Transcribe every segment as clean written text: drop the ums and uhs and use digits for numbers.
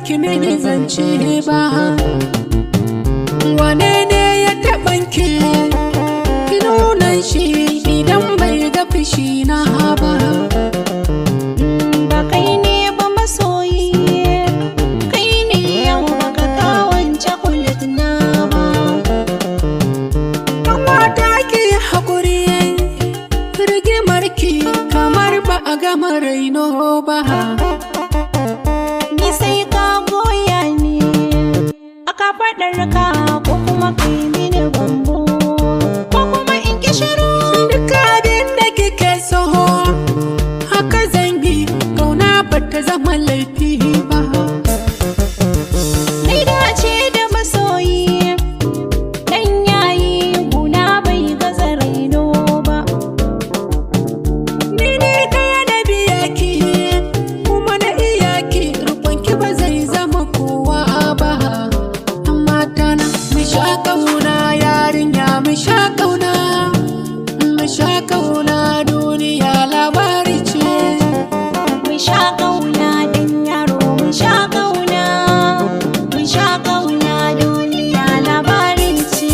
ki mini zance ba. Wane ne ya taɓan ki? Ki nuna shi idan bai ga fushi na ba. Ba kai ne ba masoyi, kai ne yau baka kawon chocolate na ba. Kamata ki haƙuri, rigimar ki kamar ba a gama raino ba. Ni sai ka goya ni a kafaɗar ka, ko kuma kai mini bambo, ko kuma in ki shiru. Duk abin da kike so haka zan yi, kauna ba ta zama laifi ba. Ni dace da masoyi dan yayi guna bai gaza raino ba. Ni ne ɗaya na biya ki kuma na iya ki, ki ba zai zama kowa ba. Mata na, mu sha kauna, yarinya, mu sha kauna, mu sha kauna, duniya labari ce. Mun sha kauna dan yaro, mun sha kauna, mun sha kauna, duniya labarin ce.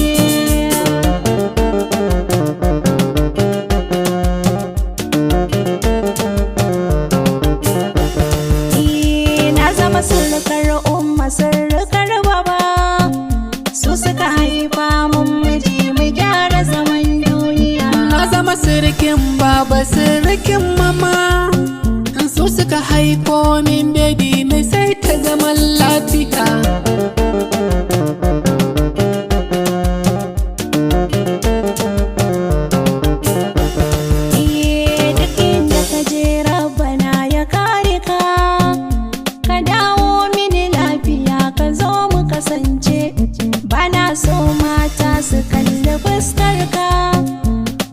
Eh, na zama surukar umma, surukar baba, su suka haifa mun miji, mu gyara zaman duniya. Na zama sirikin baba, sirikin mama, su suka haifo min baby mai sai ta zaman lafiya. Eh, duk inda ka je Rabbana ya kare ka, ka dawo mini lafiya, ka zo mu kasance. Bana so mata su kalli fuskar ka,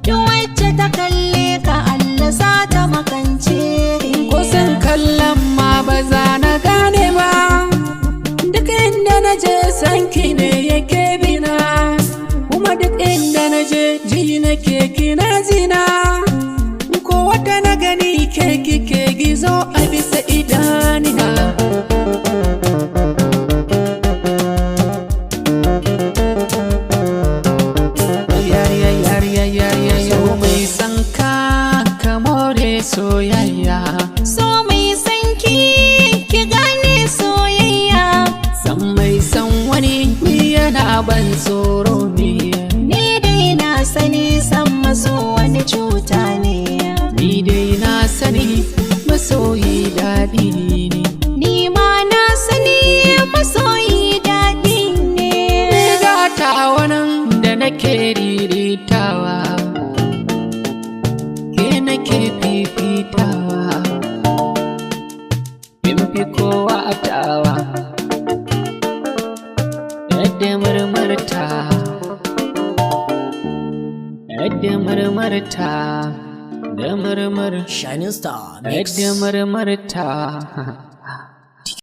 duk wacce ta kalle ka Allah sa ta makance. Ko sun kallon ma ba za na gane ba, duk inda na je sanki ne yake bina, kuma duk inda na je ji nake kina zina, ko wata na gani ke kike gizo a bisa idanina. Yariya, yariya, yariya, so mai san ka ka more soyayya. So mai sanki ki gane soyayya. San mai san wani ni yana ban tsoro ne. Ni dai na sani san maso wani cuta ne. Ni dai na sani masoyi daɗi ne. Ni ma na sani masoyi daɗi ne. Ni gata wannan da nake riritawa, ke nake fifitawa, kin fi kowa tawa, yadda murmurta, yadda murmurta, da murmur Shining Star Mix. yadda murmurta.